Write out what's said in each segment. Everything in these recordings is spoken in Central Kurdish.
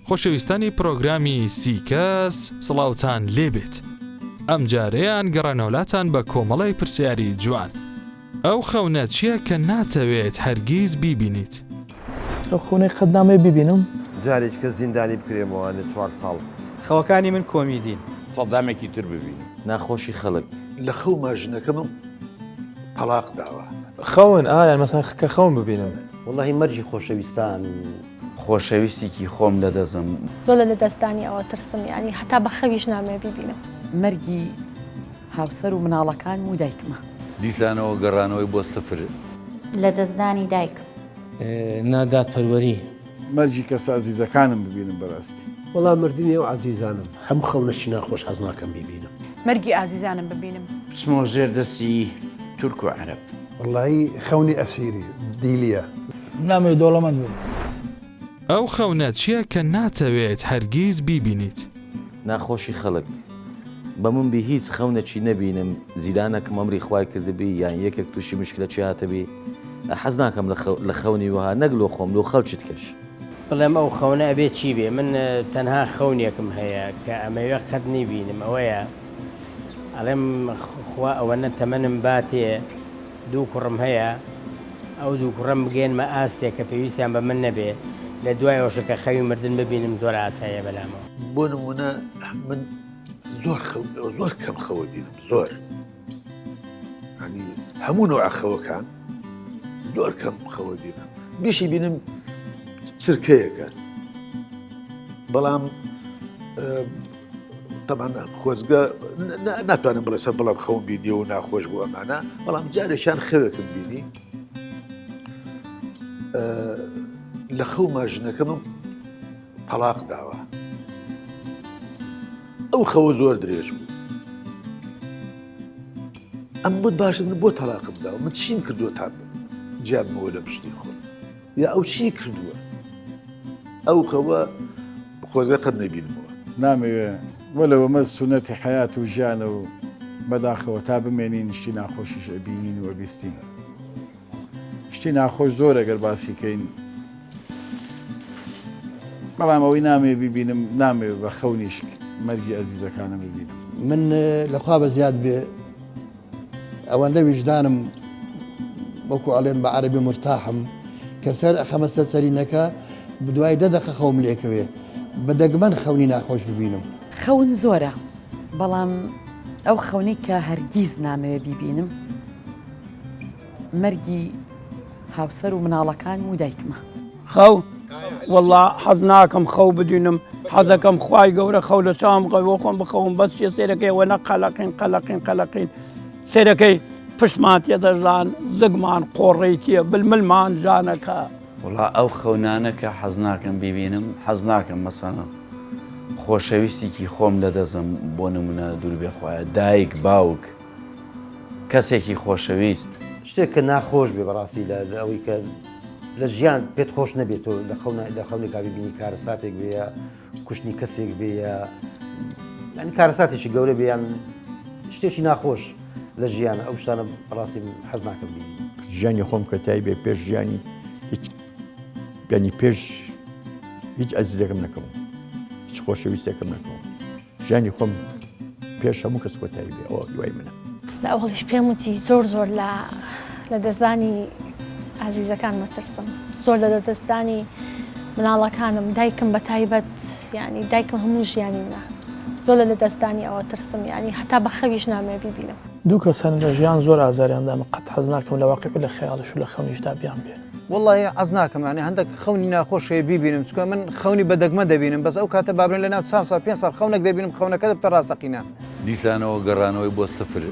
خۆشەویستانی پرۆگرامی سیکەس سڵاوتان لێبێت. ئەمجارەیان گەڕانەوەلاتان بە کۆمەڵێک پرسیاری جوان. ئەو خەونە چییە کە ناتەوێت هەرگیز بیبینیت؟ ئەو خەونەی قەت نامەوێت بیبینم. جارێکی کە زیندانی بکرێمەوە نە چوار ساڵ. خەوەکانی من کۆمیدین. سەدامێکی تر ببینم. ناخۆشی خەڵک. لە خەوما ژنەکەمم تەڵاق داوە. خەون ئا یان مەسەن کە خەون ببینم. وەڵاهی مەرگی خۆشەویستان و. خۆشەویستیکی خۆم لەدەستم. زۆر لە لەدەستدانی ئەوە ترسم یانی هەتا بە خەویش نامەوێ بیبینم. مەرگی هاوسەر و مناڵەکانم و دایکمە. دیسانەوە گەڕانەوەی بۆ سفر. لەدەستدانی دایکم. نادادپەروەری. مەرگی کەسە ئەزیزەکانم ببینم بەراستی. وەڵا مردنی ئەو عەزیزانم. هەموو خەونەکی ناخۆش حەز ناکەم بیبینم. مەرگی ئازیزانم ببینم. بچمەوە ژێر دەستی تورک و عەرەب. وەڵایی خەونی ئەسیری دیلیە. نامەوێت دەوڵەمەند بم. ئەو خەونە چیە کە ناتەوێت هەرگیز بیبینیت؟ ناخۆشی خەڵک. بە من بی هیچ خەونەکی نەبینم جیرانەکم ئەمری خوای کردبی یان یەکێک توشی مشکلەکی هاتبی حەز ناکەم لە خەونی وەها نەک لۆ خۆم لۆ خەڵکی تکەش. بڵێم ئەو خەونە ئەبێ چی بێ من تەنها خەونێکم هەیە کە ئەمەوێ قەت نەیبینم ئەوەیە ئەڵێم خوا ئەوەنە تەمەنم باتێ دوو کوڕم هەیە ئەو دوو کوڕەم بگەیەنمە ئاستێک کە پێویستیان بە من نەبێ لە دوای ئەوشە کە خەوی مردن ببینم زۆر ئاساییە بەلامەوە. بۆ نمونە من زۆر زۆر کەم خەوە بینم زۆر ینی هەموو نوع خەوەکان زۆر کەم خەوە بینم بیشی بینم چرکەیەکە بەڵام تەبعەن خۆزگە ناتوانم بڵێ سەر بڵم خەوم بینی و ناخۆش بوو ئەمانە بەڵام جارێکیان خەوێکم بینی لە خەوما ژنەکەمم تەڵاق داوە ئەو خەوە زۆر درێژ بوو ئەم بۆت باشە من بۆ تەلاقم داوە من چیم کردووە تا جیابمەوە لە پشتی خۆم یا ئەو چی کردووە ئەو خەوە خۆزگە قەت نەبینمەوە. نامەوێ وەلەو ئەمە سوننەتی حەیات و ژیانە و بەداخەوە تا بمێنین شتی ناخۆشیش ئەبینین و ئەبیستین. شتی ناخۆش زۆرە گەر باسی کەین بەڵام ئەوەی نامەوێ بیبینم نامەوێ بە خەونیش مەرگی ئەزیزەکانم ببینم. من لەخوا بەزیاد بێ ئەوەندە ویژدانم وەکو ئەڵێن بە عەرەبی مرتاحم کە سەر ئەخەمە سەر سەرینەکە دوای دە دەقە خەوم لێکەوێ بە دەگمەن خەونی ناخۆش ببینم. خەون زۆرە بەڵام ئەو خەونەی کە هەرگیز نامەوێ بیبینم مەرگی هاوسەر و مناڵەکانم و دایکمە. خەو؟ وەڵا حەز ناکەم خەو بدینم حەزەکەم خوای گەورە خەو لە چاوم بخەوێ بۆ خۆم بخەوم بەس چیە سەیرەکەی ئەوەنە قەلەقین قەلەقین قەلەقین سەیرەکەی پشتمان تێدەژان زگمان قۆڕەی تێ بلملمان ژانەکە. وەڵا ئەو خەونانە کە حەز ناکەم بیبینم حەز ناکەم مەسەلەن خۆشەویستیکی خۆم لەدەستم بۆ نمونە دووربێ خوایە دایک باوک کەسێکی خۆشەویست. شتێک کە ناخۆش بێ بەڕاستی لە ئەوەی کە لە ژیان پێت خۆش نەبێت تۆ لە خەونە لە خەونێکا ببینی کارەساتێک بێ یا کوشتنی کەسێک بێ یا ینی کارەساتێکی گەورە بێ یان شتێکی ناخۆش لە ژیان ئەو شتانە بەڕاستی حەز ناکەم بینی. ژیانی خۆم کە تای بێ پێش ژیانی هیچ گەنی پێش هیچ ئەزیزێکم نەکەم هیچ خۆشەویستێکم نەکەم ژیانی خۆم پێش هەموو کەس کۆتایی بێ ئەوە هیوای منە. لە ئەوەڵیش پێم وتی زۆر زۆر لە لە دەستدانی ئازیزەکان مەترسم زۆر لە دەستدانی مناڵەکانم دایکم بە تایبەت یعنی دایکم هەموو ژیانی منە زۆر لە دەستدانی ئەوە ترسم یعنی هەتا بە خەویش نامەوێ بیبینم. دوو کەس هەن لە ژیان زۆر ئازاریان دامە قەت حەز ناکەم لە واقیع و لە خەیاڵیش و لە خەونیشدا بیان بێنم. وەڵاهی حەز ناکەم یانی هەندەک خەونی ناخۆش هەیە بیبینم چونکە من خەونی بە دەگمەن دەبینم بەس ئەو کاتە بابرێن لەناو چار ساڵ پێنج ساڵ خەونێک دەبینم خەونەکە دەبتە ڕاستەقینە. دیسانەوە گەڕانەوەی بۆ سفر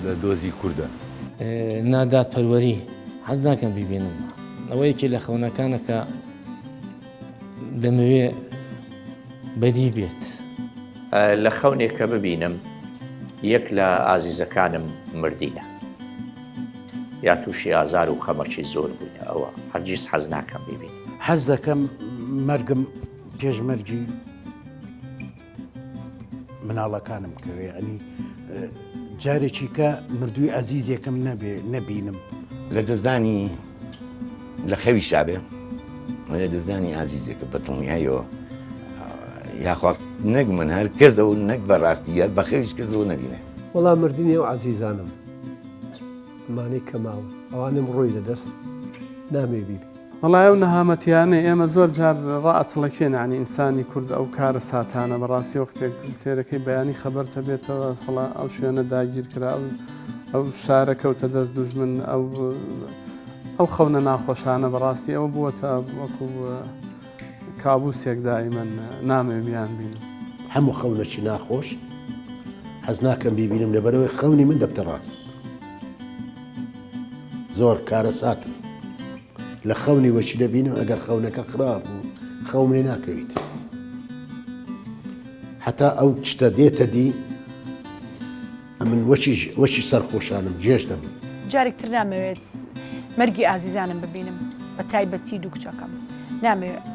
لە دۆزی کوردە. نادادپەروەری حەز ناکەم بیبینم ئەوە یەکێ لە خەونەکانە کە دەمەوێ بەدی بێت. لە خەونێک کە ببینم یەک لە ئازیزەکانم مردینە. یا تووشی ئازار و خەمەکی زۆر بووینە ئەوە هەرگیز حەز ناکەم بیبینم. حەز دەکەم مەرگم پێش مەرگی مناڵەکانم بکەوێ یعنی جارێکی کە مردووی ئازیزێکم نەبێ نەبینم. لە دەستدانی لە خەویشا بێ. لە دەستدانی ئازیزێکە بە دڵنیایەوە یاخوا نەک من هەر کەسەوە نەک بە ڕاستی هەر بە خەویش کەسەوە نەبینێ. وەڵا مردنی ئەو عەزیزانم ئەمانەی کە ماون ئەوانەم ڕۆی لە دەست نامەوێ بیبینم. وەڵای ئەو نەهامەتیانەی ئێمە زۆر جار ڕائەچڵەکێن یانی ئینسانی کورد ئەو کارەساتانە بەڕاستی وەختێک سێرەکەی بەیانی خەبەرتە بێتەوە فڵا ئەو شوێنە داگیر کرا ئەو ئەو شارە کەوتە دەست دوژمن ئەو ئەو خەونە ناخۆشانە بەڕاستی ئەوە بووەتە وەکو کابوسێک دائیمەن نامەوێ بیان بینم. هەموو خەونەکی ناخۆش حەز ناکەم بیبینم لەبەرئەوەی خەونی من دەبتە ڕاست زۆر کارەساتم لە خەونی وەچی دەبینم ئەگەر خەونەکە خراپ بوو خەوم لێ ناکەویت هەتا ئەو شتە دێتە دی ئەمن وەچی وەچی سەرخۆشانم جێژ دەبم. جارێک تر نامەوێت مەرگی ئازیزانم ببینم بە تایبەتی دوو کچەکەم نامەوێت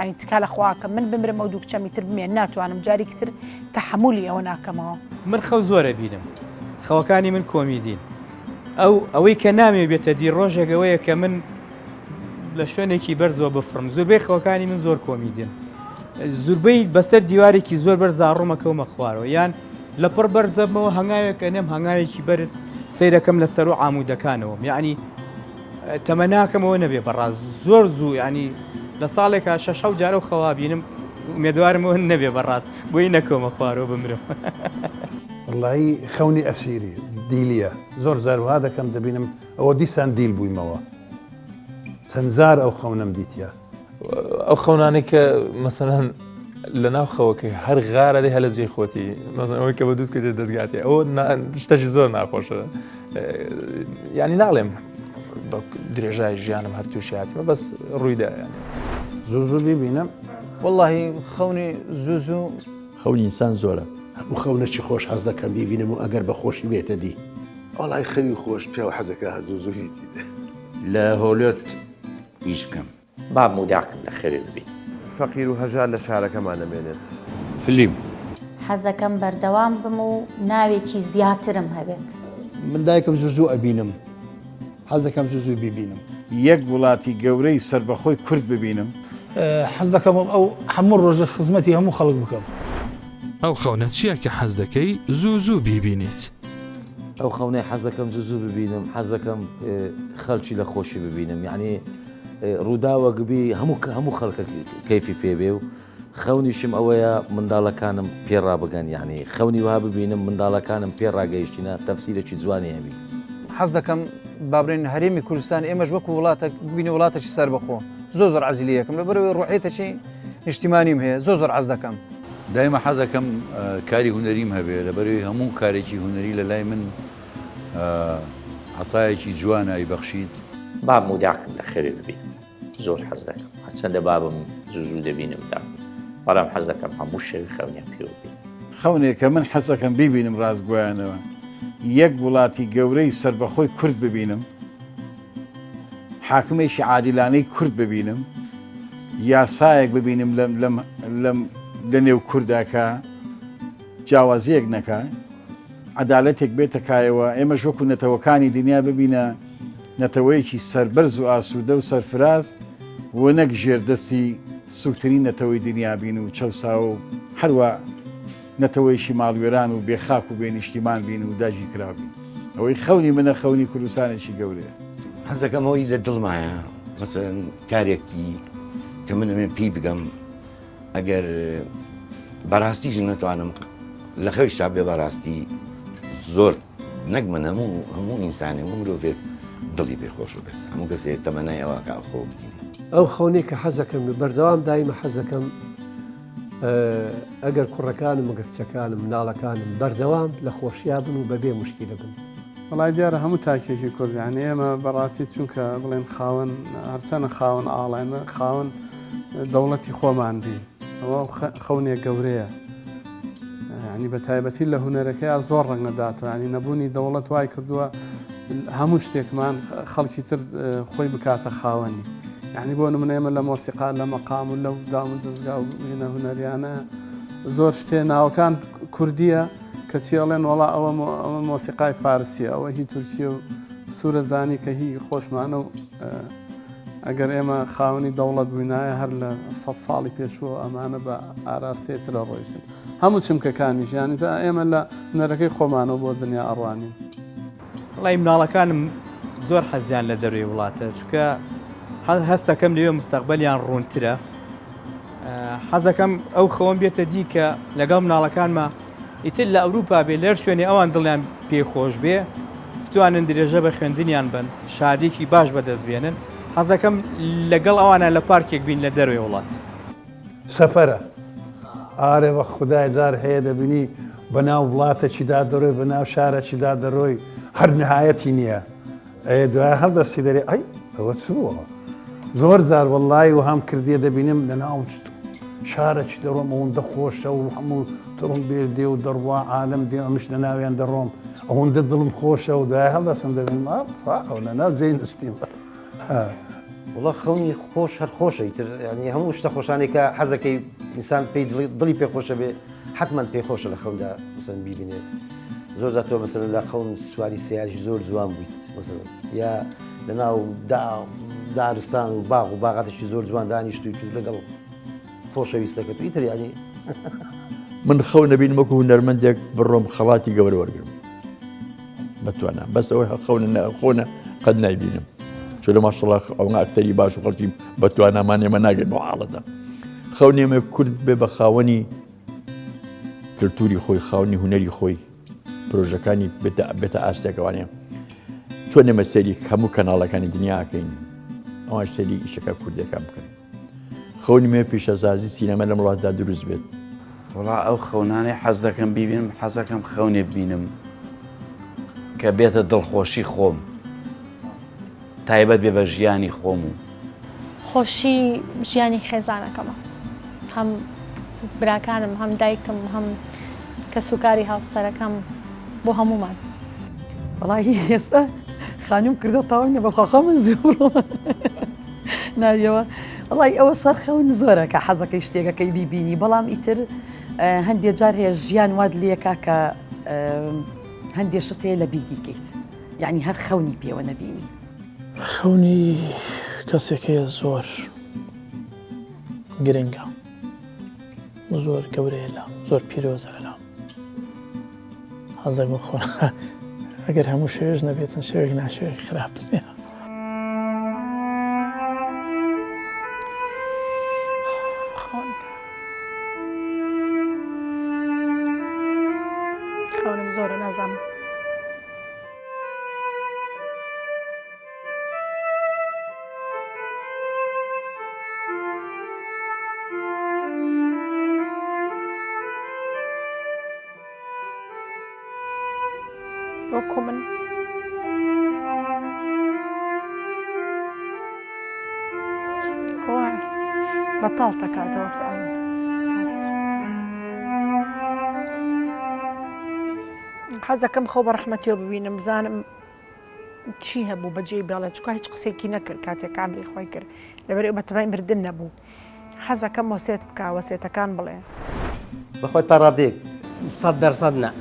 ینی تکا لە خواکەم من بمرم ئەو دوو کچەمی تر بمێن ناتوانم جارێکی تر تەحەمولی ئەوە ناکەمەوە. من خەو زۆر ئەبینم خەوەکانی من کۆمیدین ئەو ئەوەی کە نامەوێ بێتە دی ڕۆژێک ئەوەیە کە من لە شوێنێکی بەرزەوە بفڕم زۆربەی خەوەکانی من زۆر کۆمیدین زوربەی بەسەر دیوارێکی زۆر بەرزا ڕوومەکەومە خوارەوە یان لەپڕ بەرزەبمەوە هەنگاوێک ئەنێم هەنگاوێکی بەرز سەیرەکەم لە سەرو عامودەکانەوەم یعنی تەمەناکەمەوە نەبێ بەڕاست زۆر زوو ینی لە ساڵێکا شەش حەوت جارە و خەوا بینم ئومێدوارمەوە نەبێ بەڕاست بۆی نەکەومە خوارەوە بمرم. وەڵایی خەونی ئەسیری، دیلیە، زۆر جار وەها دەکەم دەبینم ئەوە دیسان دیل بوویمەوە چەند جار ئەو خەونەم دیتیە. ئەو خەونانەی کە مەسەلەن لە ناو خەوەکەی هەر غارە لێ هەلە جێی خۆتی مەسەلەن ئەوەی کە بە دووت کردێت دەتگاتێ ئەوە شتەشی زۆر ناخۆشە یعنی ناڵێم بە درێژای ژیانم هەر تووشی هاتیمە بەس ڕوویدا یعنی زوو زوو بیبینم. وەڵاهی خەونی زوو زوو. خەونی ئینسان زۆرە. هەموو خەونەکی خۆش حەز دەکەم بیبینم و ئەگەر بە خۆشی بێتە دی. وەڵای خەوی خۆش پیاو حەزەکا زوو زوو بیبینێ. لە هۆلۆت ئیش بکەم. بابم و داکم لە خەوێ ببینم. فەقیر و هەژار لە شارەکەمان نەمێنێت. فلیم. حەزەکەم بەردەوام بم و ناوێکی زیاترم هەبێت. من دایکم زوو زوو ئەبینم حەزەکەم زوو زوو بیبینم. یەک وڵاتی گەورەی سەربەخۆی کورد ببینم. حەز دەکەم ئەو هەموو ڕۆژێک خزمەتی هەموو خەڵک بکەم. ئەو خەونە چییە کە حەز دەکەی زوو زوو بیبینیت؟ ئەو خەونەی حەز دەکەم زوو زوو ببینم حەز دەکەم خەلکی لە خۆشی ببینم یعنی ڕووداوەک بی هەموو هەموو خەڵکە کەیفی پێبێ و خەونیشم ئەوەیە منداڵەکانم پێ ڕابگەن یعنی خەونی وها ببینم منداڵەکانم پێ ڕاگەیشتینە تەفسیرێکی جوانی هەبی. حەز دەکەم با بڵێن هەرێمی کوردستان ئێمەش وەکو وڵاتێک ببینە وڵاتێکی سەربەخۆ زۆر زۆر عەزی لێ یەکەم لەبەرئەوەی ڕوحیەتێکی نیشتیمانیم هەیە زۆر زۆر عەز دەکەم. دایمە حەزەکەم کاری هونەریم هەبێ لەبەرئەوەی هەموو کارێکی هونەری لەلای من عەتایەکی جوانە ئەیبەخشیت. بابم و داکم لە خەوێ ببینم زۆر حەز دەکەم هەرچەندە بابم زوو زوو دەبینم داکم بەڵام حەز دەکەم هەموو شەوی خەونیان پێوە بینم. خەونێک کە من حەزەکەم بیبینم ڕاستگۆیانەوە یەک وڵاتی گەورەی سەربەخۆی کورد ببینم. حاکمێکی عادیلانەی کورد ببینم، یاسایەک ببینم لەم لەم لەم لە نێو کوردا کە جیاوازیەک نەکا، عەدالەتێک بێتە کایەوە، ئێمەش وەکو نەتەوەکانی دنیا ببینە نەتەوەیەکی سەربەرز و ئاسوودە و سەرفراز و نەک ژێردەستی سوکترین نەتەوەی دنیا بین و چەوساوە و هەروا نەتەوەیەکی ماڵوێران و بێ خاک و بێ نیشتیمان بین و داگیرکراو بین. ئەوەی خەونی منە خەونی کوردستانێکی گەورەیە. حەزەکەم ئەوەی لە دڵمایە مەسەلەن کارێکی کە من ئەمێ پێی بگەم ئەگەر بەڕاستیش نەتوانم لە خەویشتا بێ بەڕاستی زۆر نەک من هەموو هەموو ئینسانێ هەموو مرۆڤێک دڵی پێ خۆش بێت هەموو کەسێ تەمەنای ئەوە کە خۆ ببینێ. ئەو خەونەی کە حەزەکەم بەردەوام دایمە حەزەکەم ئەگەر کوڕەکانم وگە کچەکانم مناڵەکانم بەردەوام لە خۆشیا بن و بەبێ موشکیلە بن. وەڵای دیارە هەموو تاکێکی کورد یانی ئێمە بەڕاستی چونکە بڵێن خاوەن هەرچەنە خاوەن ئاڵاین خاوەن دەوڵەتی خۆمان بین ئەوە خەونێک گەورەیە ینی بە تایبەتی لە هوەرەکەی زۆر ڕەنگە داتوانی نەبوونی دەوڵەت وای کردووە هەموو شتێکمان خەڵکی تر خۆی بکاتە خاوەنی یعنی بۆ نمونە ئێمە لە مۆسیقا لە مەقام و لەو دام و دەستگا و هینە هونەریانە زۆر شتێ ناوەکان کوردیە کەچی ئەڵێن وەڵا ئەوە ئەوە مۆسیقای فارسیە ئەوە هی تورکیە و سوورە زانی کە هی خۆشمانە و. ئەگەر ئێمە خاوەنی دەوڵەت بووینایە هەر لە سە ساڵی پێشووە ئەمانە بە ئاراستەیە ترە ڕۆیشتن هەموو چمکەکانی ژیانی جا ئێمە لە هونەرەکەی خۆمانەوە بۆ دنیا ئەڕوانین. وەڵی مناڵەکانم زۆر حەزیان لە دەروی وڵاتە چونکە هەستەکەم لەوێ مستەقبەلیان ڕوونترە حەزەکەم ئەو خەوەم بێتە دی کە لەگەڵ مناڵەکانمە ئیتر لە ئەوروپا بێ لەر شوێنێ ئەوان دڵیان پێ خۆش بێ بتوانن درێژە بە خوێندنیان بن شادێکی باش بەدەست بێنن حەزەکەم لەگەڵ ئەوانە لە پارکێک بین لە دەروی وڵات. سەفەرە ئارێ بە خودای جار هەیە دەبینی بەناو وڵاتەکیدا دەڕۆی بەناو شارەکیدا دەڕۆی هەر نهایەتی نییە ئەێ دوای هەڵدەستی دەرێ ئەی ئەوە چ بووە زۆر جار وەڵڵی وەهام کردیە دەبینم لەناو شارەکی دەڕۆم ئەوەندە خۆشە و هەموو تڕمبێل دێ و دەڕوا عالم دێ ئەمش لە ناویان دەڕۆم ئەوەندە دڵم خۆشە و دوای هەڵدەسم دەبینم ئەو لەناو جێی نستیم. وڵا خەونی خۆش هەر خۆشە ئیتر ینی هەموو شتە خۆشانێک کە حەزەکەی ئینسان پێی دڵی پێ خۆشە بێ حتمما پێ خۆشە لە خەوندا مەسەن بیبینێ زۆر جار تۆ مەسەلەن لە خەون سواری سیاریش زۆر جوان بوویت مەسەلەن یا لە ناو دارستان و باغ و باغاتێکی زۆر جوان دانیشتویت و لەگەڵ خۆشەویستەکەت و ئیتر ینی من خەو نەبینم وەکو هونەرمەندێک بڕۆم خەڵاتی گەورە وەرگرم بەتوانا بەس ئەوەی خەونە نەخۆنە قەت نایبینم چۆ لە ماشەڵا ئەوە ئەکتەری باش و خەڵکی بەتوانامان ئێمە ناگەن بۆ حاڵەتە خەونی ئێمە کورد بێ بە خاوەنی کللتوری خۆی خاونی هوەری خۆی پرۆژەکانی بێتە ئاستێکەوانە چۆن ئێمە سەیری هەموو کەناڵەکانی دنیاکەین ئەوان سەیری ئیشەکە کوردەکان بکەن خەونی مێ پیشەسازی سینەما لەم وڵاتدا دروست بێت. وەڵا ئەو خەونانەی حەز دەکەم بیبینم حەزەکەم خەونێ ببینم کە بێتە دڵخۆشی خۆم تایبەت بێ بە ژیانی خۆم و. خۆشی ژیانی خێزانەکەمە هەم براکانم هەم دایکم هەم کەسوکاری هاوسەرەکەم بۆ هەموومان. وەڵاهی ئێستا خانوم کردو تەواو نیە بەخوا من زوو بڕۆم ناویەوە وەڵی ئەوە سەر خەون زۆرە کە حەزەکەی شتێکەکەی بیبینی بەڵام ئیتر هەندێ جار هەیە ژیان وات لێکا کە هەندێ شت هەیە لە بیری کەیت یعنی هەر خەونی پێوە نەبینی. خەونی کەسێک هەیە زۆر گرنگە زۆر گەورەیە لام زۆر پیرۆزە لەلام حەزەکم خۆ ئەگەر هەموو شەوێش نەبێتن شەوێک ناشەوێک خراپ نییە. خەونم زۆرە نازانم. وەکو من بەتاڵ دەکاتەوە فعلا حەزەکەم خۆ بە ڕەحمەتیەوە ببینم بزانم چی هەبوو بەجێی بێڵێ چکە هیچ قسێکی نەکرد کاتێک کامری خۆی کرد لەبەر بەتەمای مردن نەبوو حەزەکەم وەسێت بکا وەسێتەکان بڵێ. بەخوای تا ڕادەیەک. 100% نا.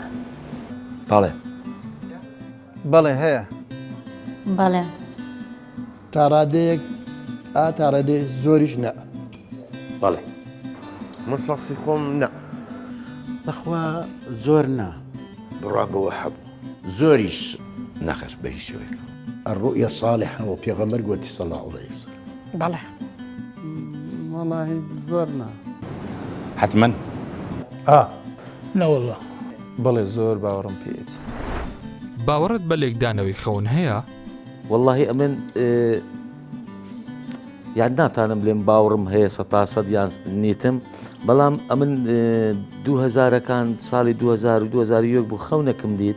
بەڵێ. بەڵێ هەیە. بەڵێ. تا ڕادەیەک ئا تا ڕادەیەک زۆریش نا. بەڵێ. من شەخسی خۆم نا. بەخوا زۆر نا. بڕوام بەوە هەبوو. زۆریش نەخێر بە هیچ شێوەیەک. الرؤیا الصالحە و پێغەمبەر گۆتی صلی اللە علیە وسلم. بەڵێ. وەڵاهی زۆر نا. حەتمەن. ئا. نەوەڵا. بەڵێ زۆر باوەڕم پێیەتی. باوەڕت بە لێکدانەوەی خەون هەیە؟ وەڵاهی ئەمن یان ناتانم بلێم باوڕم هەیە سەتا سەد یان نیتم بەڵام ئەمن دوو هەزارەکان ساڵی 2000 و 2001 بوو خەونەکم دیت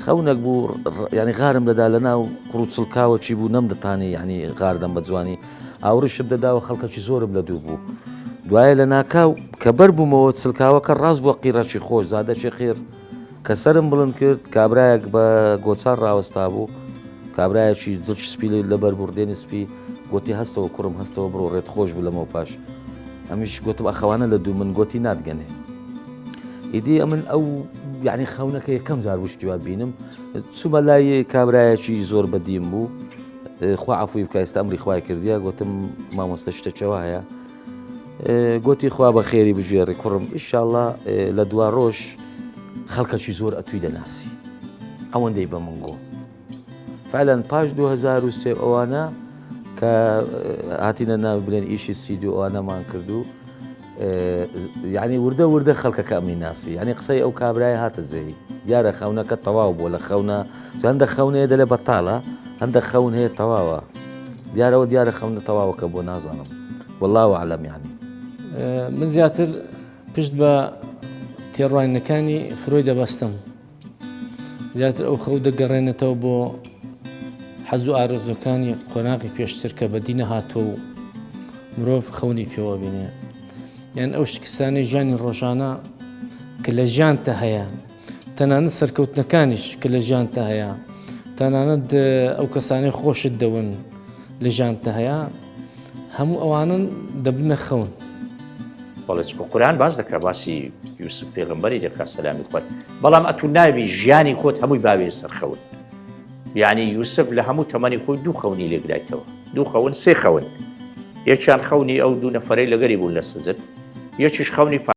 خەونەک بوو ینی غارم دەدا لە ناو قڕوچڵکاوە چی بوو نەمدەتانی ینی غاردەم بە جوانی ئاوڕیشم دەداوە خەڵکەکی زۆرم لە دوو بوو دوایە لە ناکاو کە بەر بوومەوە چلکاوەکە ڕاست بووە قیڕەکی خۆش زادەکی قیڕ کە سەرم بڵند کرد کابرایەک بە گۆچان ڕاوەستا بوو کابرایەکی جلکی سپی لەبەر بوو ڕدێنی سپی گۆتی هەستەوە کوڕم هەستەوە بڕۆ ڕێت خۆش بوو لەمەو پاش ئەمیش گۆتم ئەخەوانە لە دوو من گۆتی ناتگەنێ ئیدی ئەمن ئەو یعنی خەونەکە یەکەم جار بوو شتی وا بینم چوومە لای کابرایەکی زۆر بەدیم بوو. خوا عەفوی بکا ئێستا ئەمری خوای کردیە گوتم مامۆستا شتە چەوە هەیە گوتی خوا بە خێری بژێڕی کوڕم ئیشاءاللە لە دوا ڕۆژ خەڵکەکی زۆر ئەتوی دەناسی ئەوەندەی بە من گۆ فعلا پاش 2003 ئەوانە کە هاتینە ناو بلێن ئیشی سیدی و ئەوانەمان کردو یعنی وردە وردە خەڵکەکە ئەمنی ناسی یعنی قسەی ئەو کابرای هاتە جێی دیارە خەونەکە تەواو بووە لە خەونە هەندە خەون هەیە دەلێ بەتاڵە هەندە خەون هەیە تەواوە دیارەوە دیارە خەونە تەواوەکە بۆ نازانم والله اعلم یعنی من زیاتر پشت بە تێڕوانینەکانی فرۆی دەبەستم زیاتر ئەو خەو دەگەڕێنێتەوە بۆ حەز و ئارەزوەکانی قۆناغی پێشتر کە بەدی نەهاتووە و مرۆڤ خەونی پێوە بینێ یان ئەو شکستانی ژیانی ڕۆژانە کە لە ژیانتە هەیە تەنانەت سەرکەوتنەکانیش کە لە ژیانتە هەیە تەنانەت ئەو کەسانەی خۆشت دەون لە ژیانتە هەیە هەموو ئەوانن دەبنە خەون. بەڵێ چکە قورئان باس دەکا باسی یوسف پێغەمبەری دەکا سەلامی خوای بەڵام ئەتوو ناوی ژیانی خۆت هەمووی باوێ سەر خەون یعنی یوسف لە هەموو تەمەنی خۆی دوو خەونی لێکدایتەوە دوو خەون سێ خەون یەکیان خەونی ئەو دوو نەفەرەی لەگەری بوون لە سجن یەکیش خەونی پا.